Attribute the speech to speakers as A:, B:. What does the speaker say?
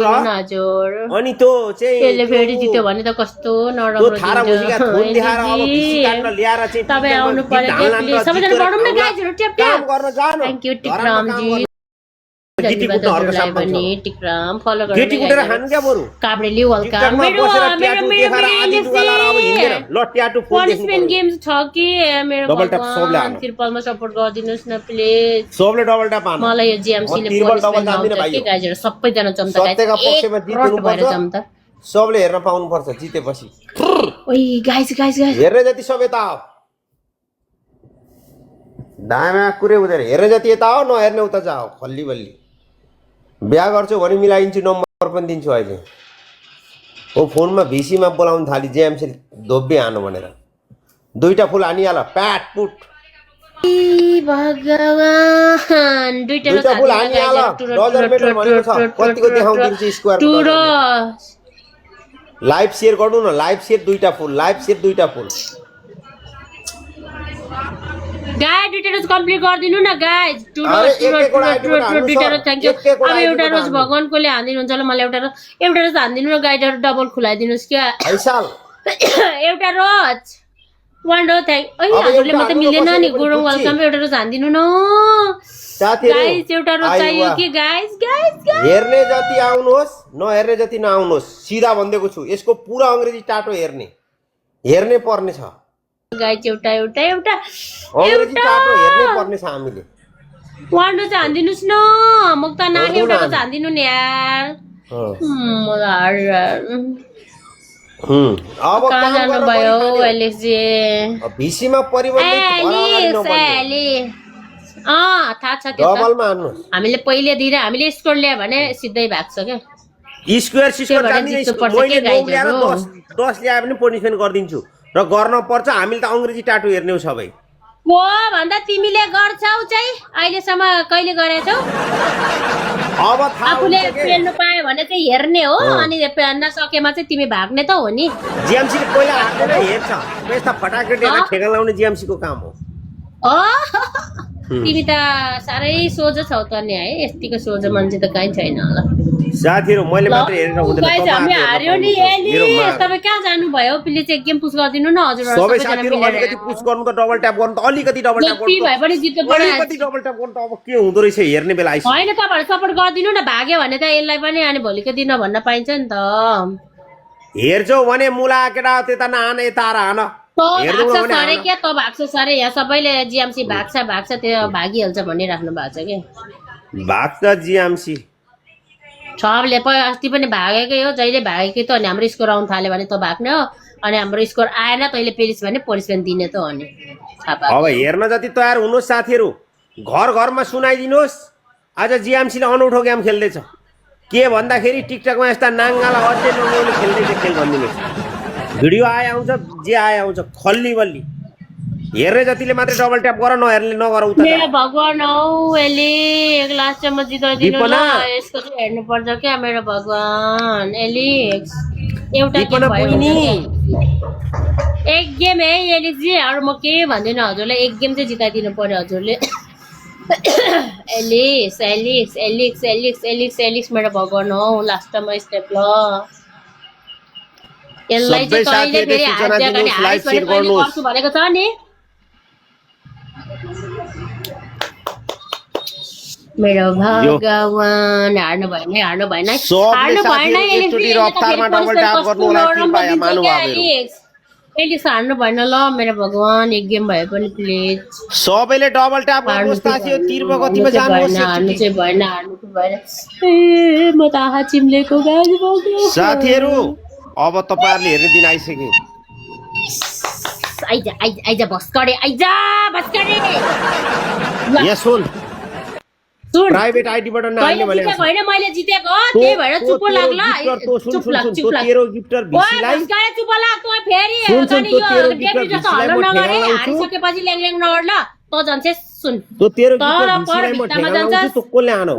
A: हजुर
B: अनि त्यो चाहिँ
A: त्यसले फेरि जित्यो भने त कस्तो नराम्रो
B: थारा मुजिका थोन देखाएर अब बिसी काट्न ल्याएर चाहिँ
A: तपाईँ आउनु पर्यो प्लिज सबैजना पढौँ न गाइजहरु ट्याप ट्याप
B: काम गर्न जानु
A: थ्यांक यू टिकरामजी टिकराम फलो गर्नु
B: गेटी कुटेर खानु क्या बरु
A: काब्रेली वेलकम मेरो पनिशमेन्ट गेम्स छ कि मेरो भगवान त्रिपलमा सपोर्ट गरिदिनुस् न प्लिज
B: सबले डबल ट्याप हान्नु
A: मलाई यो जीएमसी ले पनिशमेन्ट आउँछ के गाइजहरु सबैजना जम्ता
B: सत्यका पक्षमा जित्नु पर्छ
A: जम्ता
B: सबले हेर्न पाउनु पर्छ जितेपछि
A: ओइ गाइस
B: हेर्ने जति सब यता हो दामा कुरे उधर हेर्ने जति यता हो नहेर्ने उता जाओ खल्ली बल्ली बिहा गर्छु भने मिलाइदिन्छु नम्बर पनि दिन्छु अहिले ओ फोनमा भिसीमा बोलाउन थाली जेएमसी दोब्बे हानु भनेर दुईटा फुल हानिहाल प्याट पुट
A: भगवान दुईटा
B: फुल हानिहाल डजर मेटर भनेको छ कतिको देखाउँदिन्छु स्क्वायर लाइभ शेयर गर्नु न लाइभ शेयर दुईटा फुल
A: गाइज दुईटा रोज कम्प्लिट गरिदिनु न गाइज दुईटा रोज थ्यांक यू अब एउटा रोज भगवानकोले हान्दिनु हुन्छ ल मलाई एउटा रोज हान्दिनु न गाइजहरु डबल खुलाइदिनुस् क्या एउटा रोज वन रोज थ्यांक ओइ हजुरले म त मिलेन नि गुरुङ वेलकम एउटा रोज हान्दिनु न गाइज एउटा रोज चाहियो कि गाइज
B: हेर्ने जति आउनुहोस् नहेर्ने जति नआउनुहोस् सिधा भन्देको छु यसको पुरा अंग्रेजी टाटो हेर्ने पर्ने छ
A: गाइज एउटा
B: अंग्रेजी टाटो हेर्ने पर्ने छ हामीले
A: वन रोज हान्दिनुस् न मुक्ता नाक एउटा रोज हान्दिनु नि यार
B: अब
A: कहाँ जानु भयो एलेक्स जी
B: भिसीमा परिवर्तन
A: थाहा छ त्यो
B: डबलमा हान्नु
A: हामीले पहिले दिएर हामीले स्कोर ल्यायो भने सिधै भाग्छ के
B: स्क्वायर मैले 10 ल्याए पनि पनिशमेन्ट गरिदिन्छु र गर्न पर्छ हामीले त अंग्रेजी टाटो हेर्ने हो सबै
A: ओ भन्दा तिमीले गर्छौ चाहिँ अहिलेसम्म कहिले गरेछौ
B: अब
A: आफूले पेल्नु पाए भने चाहिँ हेर्ने हो अनि पेल्न सकेमा चाहिँ तिमी भाग्ने त हो नि
B: जीएमसी ले पहिला हातेर हेर्छ त्यस्ता फटाकेटेर ठेगा लाउने जीएमसी को काम हो
A: तिमी त सारै सोझो छौ त नि है यतिको सोझो मान्छे त कहीँ छैन होला
B: साथीहरु मैले मात्र हेरेर हुँदैन
A: गाइस हामी हार्यो नि एली तपाई कहाँ जानु भयो प्लिज एक गेम पुश गरिदिनु न हजुर
B: सबै साथीहरु अलिकति पुश गर्नु त डबल ट्याप गर्नु त अलिकति डबल ट्याप गर्नु
A: भए पनि जित्नु पर्यो
B: अलिकति डबल ट्याप गर्नु त अब के हुँदो रहेछ हेर्ने बेला आइस
A: हैन तपाईहरु सपोर्ट गरिदिनु न भाग्यो भने त यसलाई पनि अनि भोलिको दिन भन्न पाइन्छ नि त
B: हेर्छौ भने मुला केटा त्यता नहान यता हान
A: हेर्नु सरे के त भाग्छ सरे यहाँ सबैले जीएमसी भाग्छ त्यो भागिहाल्छ भन्ने राख्नु भएको छ के
B: भाग्छ जीएमसी
A: सबले अस्ति पनि भागेकै हो जहिले भागेकै त अनि हाम्रो स्कोर आउन थाल्यो भने त भाग्ने हो अनि हाम्रो स्कोर आएन तैले पेलिस भने पनिशमेन्ट दिने त हो नि
B: अब हेर्न जति तयार हुनुहोस् साथीहरु घरमा सुनाइदिनुहोस् आज जीएमसी ले अनौठो गेम खेल्दै छ के भन्दाखेरि टिकटकमा यस्ता नाङ्गाला अझै नङौले खेल्दै खेल भन्दिनुहोस् भिडियो आउँछ जे आउँछ खल्ली बल्ली हेर्ने जतिले मात्रै डबल ट्याप गर नहेर्ने नगर उता
A: मेरो भगवान हौ एले एक लास्ट चाहिँ म जिताइदिनु ल यसको चाहिँ हेर्नु पर्छ क्या मेरो भगवान एलिक्स एउटा गेम भयो नि एक गेम है एलिक्स जी अरु म के भन्दिन हजुरले एक गेम चाहिँ जिताइदिनु पर्यो हजुरले एलिक्स मेरो भगवान हौ लास्टमा स्टेप ल यसलाई चाहिँ कहिले फेरि हात दिएको नि हात पनि कहिले गर्छु भनेको छ नि मेरो भगवान हार्नु भएन एलिक्स हार्नु भएन ल मेरो भगवान एक गेम भए पनि प्लिज
B: सबैले डबल ट्याप गर्नुस् तासियो तिर्ब कतिमा जानुहोस्
A: हार्नु चाहिँ भएन ए म त आहा चिम्लेको गाडी बोक्यो
B: साथीहरु अब तपाईहरुले हेर्ने दिन आइसक्यो
A: आइजा भस्करे
B: यहाँ सुन प्राइभेट आईडी बाट नहाल्ने भने
A: हैन मैले जितेको त्यही भएर चुप लाग्ला
B: चुप लाग तेरो गिफ्टर भिसीलाई
A: भस्करे चुप लाग तँ फेरि अनि यो डेब्यु जस्तो हल्ला नगरे हारिसकेपछि ल्याङ नगर ल त जान्छ सुन
B: तो तेरो गिफ्टर भिसीलाई म ठेगाउनु त कोले हानो